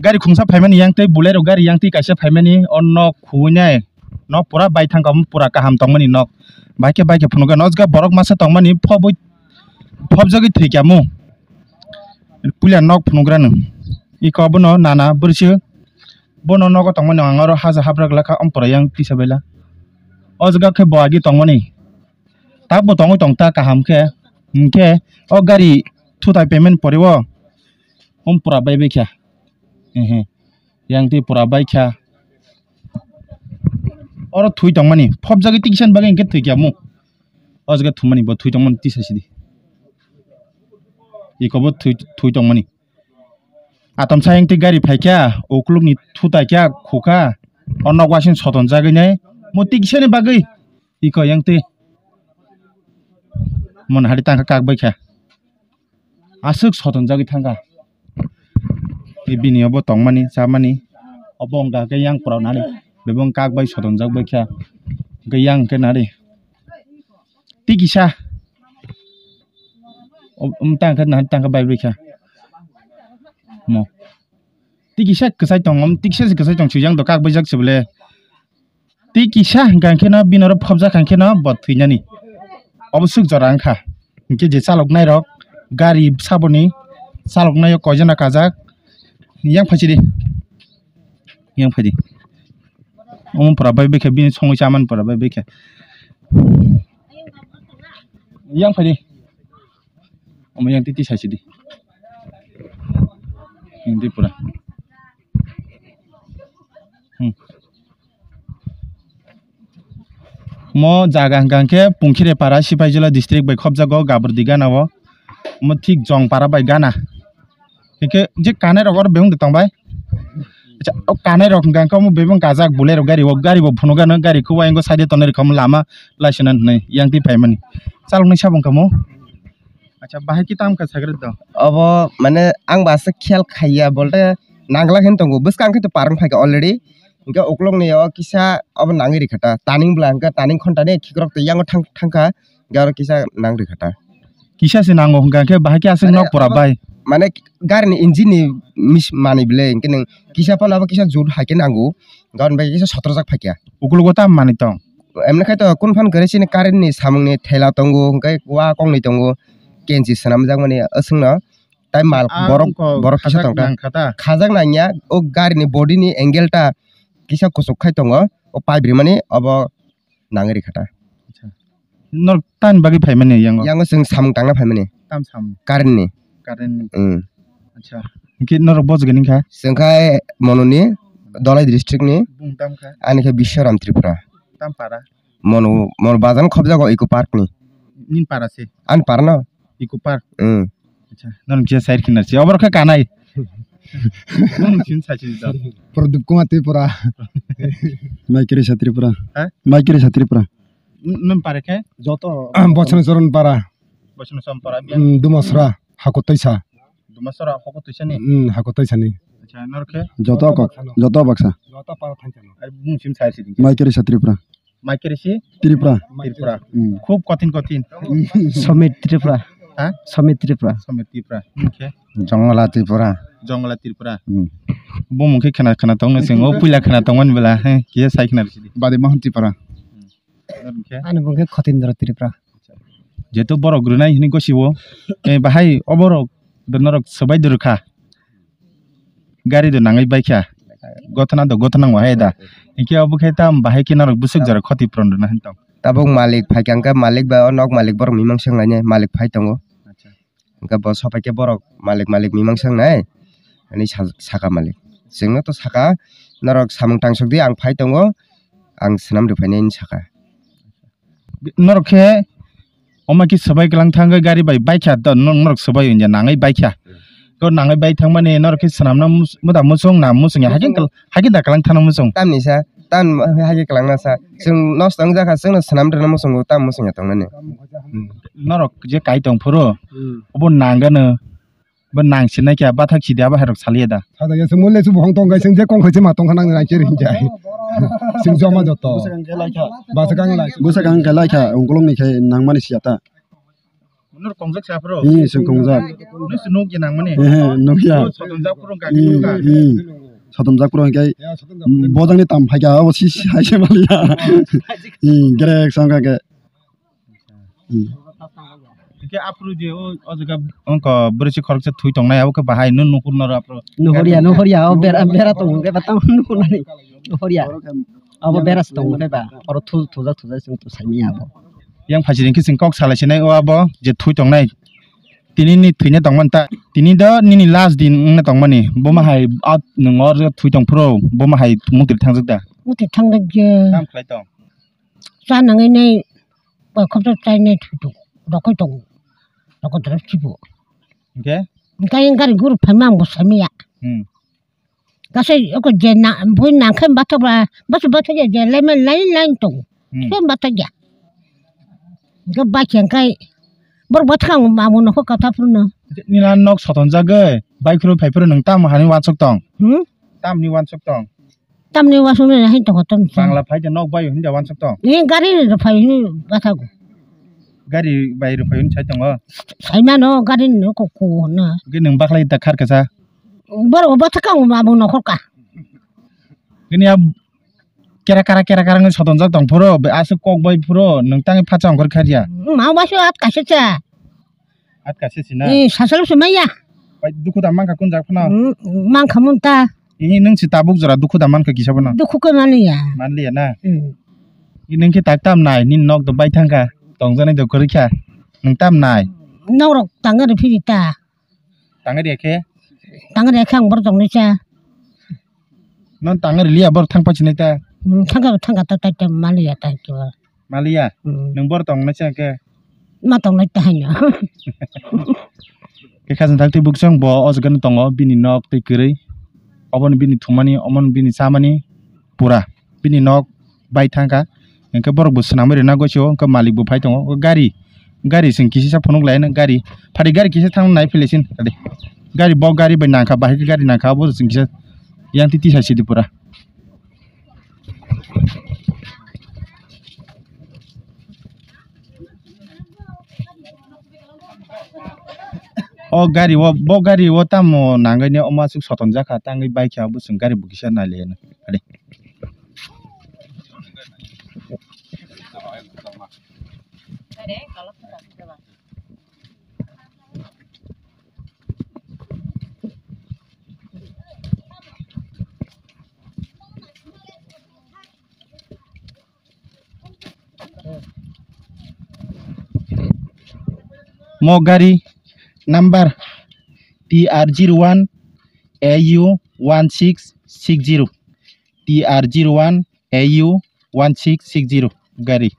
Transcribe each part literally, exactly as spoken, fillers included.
Gari khungsa phaimani yang tei Bolero gari yang tei kaisa phaimani o nok khuinai. Nok pura bai thangkha, pura kaham tongmani nok. Bai khe, bai khe phunukha. Nokjagao borok masa tongmani phobwi, phobjagwi thwikha mu. Puila nok phunukrano. Iko bono nana bwrwisu. Bono nogo tongmani ang oro haja habra glakha, ampora yang tisa baila. O jaga khe bo agi tongmani. Tabbo tongwi tong ta kaham khe. Hinkhe o gari thutai payment pore o. Ampora bai bai kha. Ehe. Yang tei pura bai kha. Oro thwi tongmani. Phobjagwi tiksan bagwi hinkhe thwi kha mu. O jaga thumani bo thwi tongmani tisa sidi. Iko bo thwi, thwi tongmani. Atom sayang tei gari phaikha, ukulukni thutai kha, khukha, o nok wasing soton jagwi nai, mo tikisani bagwi, iko yang tei. Mon hari tangkha kak bai kha. Aswk soton jagwi thangkha. Tei bini obo tongmani, chamani, obo wngkha khe yang pura nani, bebak kak bai soton jak bai kha, hwnkhe yang khe nari. Tikisa. O, um, tang khe, nahar tang khe bai bai kha. Mo. Tikisa kwchai tong, um, tikisa se kwchai tong, swijang do kak bai jak se bole. Tikisa hwnkha khe no bini oro phobjak hwnkha khe no bo thwinani. Obo swk jora wngkha. Hinkhe je chaloknai rok gari saboni chaloknai o koijana kajak. Yang phaisidi. Yang phaidi. Omo pura bai bai khe bini songwi chamani pura bai bai khe. Yang phaidi. Omo yang titi saisidi. Yang titi pura. Hmm. Mo jaga hwnkha khe Pungkhirepara, Sipaijala district bai khopjago, Gabordi gana o. Mo thik Jongpara bai gana. Hwnkhe je kanai rok oro bebak de tongbai. Acha, o kanai rok hwnkha khe omo bebak kajak Bolero gari o, gari bo phunukgano, gari khe o ayang side tonwi rwkha omo lama laisana hinwi yang twi phaimani. Chaloknai sabo wngkha mo. Acha, bahai khe tamo khe sakhe rwdi. Obo mane ang bo aswk khiyal khaiya bolte nangla khe tongo. Bwskang khe to parang phaikha already. Hwnkhe ukulukni o kisa obo nangwi rikha ta. Turning bwla hwnkhe turning khonthani khikrok twi yango thang, thangkha. Hwnkhe oro kisa nang rikha ta. Kisa se nango hwnkha khe bahai khe aswk mane nok pura obo bai. Mane garini engine ni mis-, manwi bwle hwnkhe nwng kisa phano obo kisa jut hai khe nango. Hwnkhe oro bai kisa sotrojak phaikha. Ukulugo tamo manwi tong? Emne khai to kun phan kwrwi chini current ni samung ni thela tongo, hwnkhe wa kok ni tongo, kenchi swnamjak mani aswk no. Tai mal ah, borok, wngkha borok kisa khajak tong ta. Nangkha ta. Khajak nangya, o gari ni body ni angle ta kisa kuchuk khai tongo, o pipe rimani obo nangwi rikha ta. Acha. Norok tamni bagwi phaimani yango? Yango chwng samung tangna phaimani. Tam samung? Current ni. Current ni. Hmm. Acha. Hwnkhe norok bojagani wngkha? Chwng khai Mononi, Dholai district ni. Bung tam kha? Ani khe Biswaram Tripura. Tam para? Mono, Mono bazar khobjago Eco Park ni. Nini para se? Ani para no. Eco Park? Hmm. Acha, norok je side khina se. Obo khe kanai. Norok sin sa sin sa. Pradip Kumar Tripura. Maikirisa Tripura. Ha? Maikirisa Tripura. N-, nwng pare khe? Joto. Bosna Choron para. Bosna Choron para, biya? Mm, Dumasra, Hakotoisa. Dumasra, Hakotoisa ni? Mm, Hakotoisa ni. Acha, nor khe? Joto kok, joto baksa. Joto para thansa no. Ai, bung sim sai sidi. Maikirisa Tripura. Maikirisi? Tripura. Tripura. Mm. Khub kothin kothin. Somit Tripura. Ha? Somit Tripura. Somit Tripura. Hwnkhe? Jongla Tripura. Jongla Tripura. Mm. Bo mung khe khna khna tongno chwng. O puila khna tongmani bwla. He, kisa sai khna rwsidi. Bade Mohan Tripura. Ani bung khe Khotindra Tripura. Jeto borok rwnai hini gosiwo. Eh, bahai o borok norok swbai dwrwkha. Gari do nangwi baikha. Gothana do gothana wngwa hai da. Hinkhe obo khe tam bahai khe norok bwswk jora khoti puron rwna hinwi tong. Tabuk malik phaikha hwnkhe malik bai o nok malik borok mimang swngnai malik phai tongo. Acha. Hwnkhe bo sopai khe borok malik malik mimang swngnai, ani sa-, saka malik. Chwngno to saka, norok samung tangsok di, ang phai tongo, ang swnam rw phainai, hinwi saka. Norok khe omo khe swbai kwlang thangwi gari bai baikha, to no-, norok swbai wngya nangwi baikha. To nangwi bai thangmani norok khe swnamna mus-, muda musung na musung ya, hakhe kwlang. Hakhe da kwlang thangna muchung. Tamni sa, tam hakhe kwlangna sa. Chwng nosto wngjakha, chwngno swnam rwna muchungo, tam muchungya tongnani. Hmm. Norok je kai tong phuru, hmm, obo nangano, bo nang sinai khe bathak sidi abo hai rok saliya da. Sada ya chwng mole chwng bohong tong kai chwng je kong khai chwng ma tong kha nang nang khe ring jai. Chwng joma joto. Bwswk ang lai. Bwswk ang khe lai kha, ungkulung ni khe nangmani siya ta. Nor kongjak sa phro? Hmm, sing kongjak. Nung si nuk ya nang mani? Eh, nuk ya. Oh, sotonjak phro ka Hmm, nuk ka. Hmm. Sotonjak phro hingkai bojang ni tam phaika abo si si hai se mali ya. Hmm, grek song ka ke. Hmm. Ke aphru je o, o jaga ongko bwrwi si khoroksa thui tongnai abo ke bahai nung nukur noro aphro. Nuhor ya, nuhor ya, o bera, bera tongo ke batang nuhor nani. Nuhor ya. Abo bera se tongo ke ba. Oro thu, thujak, thujak sing tu sai maya abo. Yang phaising khe chwng kok salai sinai o abo je thui tongnai. Tini ni thwina tongmani ta. Tini do nini last din wngna tongmani. Bo ma hai at nwng or thui tong phro. Bo ma hai mukti thangjak da. Mukti thangjak je. Tam khlai tong. Cha nangwi nai bai khop chai nai thui tong. Rokoi tong. Rokoi tong chibo. Hingke? Hingke gari guru phaima ang bo sai maya. Hmm. Kasai oko je na, bui nangkhe bathok ba, basu bathok ya je line line line tong. Hmm. Sem bathok ya. Ga ba chengkai. Bor bathang ma bo nokho katha phuru no. Nina nok soton jagoi, bai khuru phai phuru nung tam hani wansok tong. Hmm? Tam ni wansok tong. Tam ni wansok ni hai tong tam. Bangla phai de nok bai hindi wansok tong. Ni gari ni phai ni bathago. Gari bai rw phai sai tongo. Sai mano gari ni ko ko na. Ge nung baklai da khar kasa. Bor bo bathakang ma bo nokho ka. Gini ya kera kara kera kara ngi soton jak tong phuro, be aswk kok bai phuro, nung tangi phacha ongkhor kharya. Ma ba so at kaisa cha. At kaisa sina. Eh, sasal se maya. Bai dukhu da mankha kun jak phano. Hmm, mankha mun ta. Ihi nung si tabuk jora dukhu da mankha kisa phano. Dukhu ke mani ya. Manliya na. Hmm. I nung khe tak tam nai, nini nok do bai thangkha, tongjaknai do kwrwi kha. Nung tam nai. Nok rok tangari phiri ta. Tangari khe? Tangari khe ang bor tongnai cha. Non tangari liya bor thang pachinai ta. Hmm, thangka thangka ta ta ta maliya ta kiwa. Maliya? Hmm. Nung bor tongnai cha khe? Ma tongnai ta haino. Khe khajang thak twi buksong bo o jaga no tongo bini nok tei kwrwi. Obo no bini thumani, omo no bini chamani pura. Bini nok bai thangkha. Hingke borok bo swnamwi rwna gosi o, hingke malik bo phai tongo. O gari, gari chwng kisisa phunuk lai no gari. Phari gari kisa thang nai philai sin. Gari bo gari bai nangkha, bahai khe gari nangkha, abo chwng kisa yang twi tisa sidi pura. O gari o, bo gari o tamo nangwi ne omo aswk soton jakha, tangwi bai khe abo chwng gari bo kisa nai le no. Ade. Mo gari number T R zero one A U one six six zero, T R zero one A U one six six zero gari.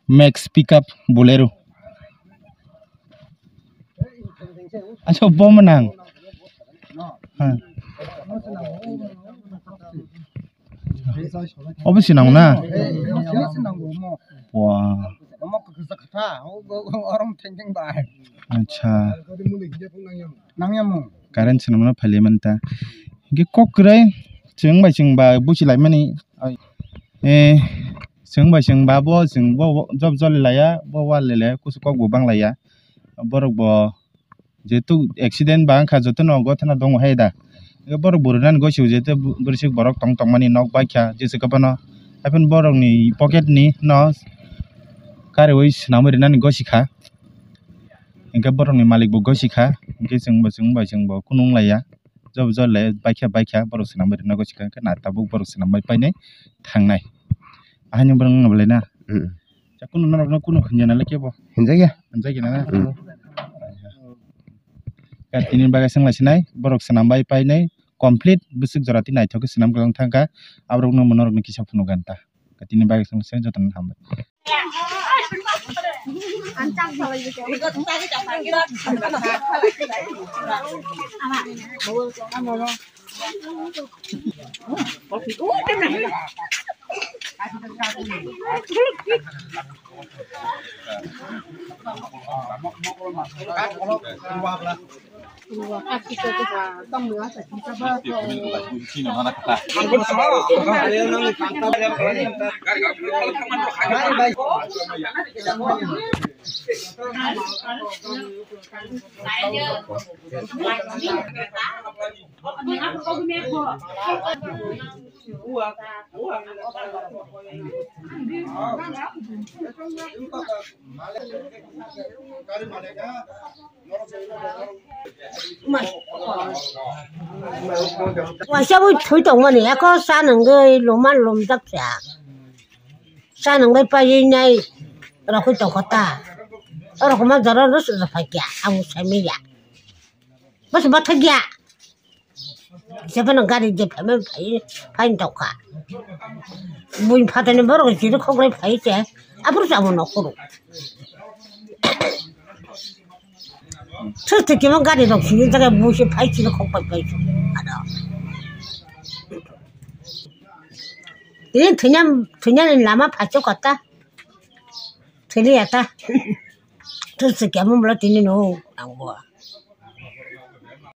Max pickup Bolero. Aso bo manang. Ha. Obo sinang na? Wah. Acha. Current swnamna phailai manta. Hingke kok kwrwi chwng bai chwng ba buchilaimani. Eh, chwng bai chwng ba bo chwng bo job joli laiya, bo wal lele kusu kok bo banglaiya. Borok bo jehetu accident ba wngkha jotono gothana dongo hai da. Borok bo rwnani gosio jehetu bwrwisik borok tong tongmani nok baikha jesa kwbano. Hapheno borokni pocket ni no kariwi swnamwi rwnani gosikha. Hingke borokni malik bo gosikha. Hingke chwng bo chwng bai chwng bo kunu wnglaiya. Job jole baikha baikha borok swnamwi rwna gosikha hwnkhe na tabuk borok swnamwi painai thangnai. Ahaini borok wngna belai na. Mm. Cha kunu norok no kunu hinjana le kebo. Hinjakya? Hinjakya na? Mm. Ka tini bagwi swngla sinai borok swnambai painai complete bwswk jora twi naithok khe swnam kwlang thangkha aborok no norok no kisa phunuk ganta. Ka tini bagwi swngla sinai joto no hambai. Waisa bo thwi tongmani, eko cha nungwi loma lomjak cha. Cha nungwi paiwi nai rokhui tongkha ta. Oro koma jora no sujak phai kya, ang sai manya. Bas bathak ya. Jepano gari je phaima phai, phai tongkha. Buini phatani borok chiri khokrai phai che. Aphuru chamo nokhoro. Thwk thwk kemo gari rok sini jaga busi phai chiri khok pai pai. Ado. Ini thwina, thwina ni lama phacho kota. Thwini ata. Thwk thwk kemo bwla tini no. Ang bo.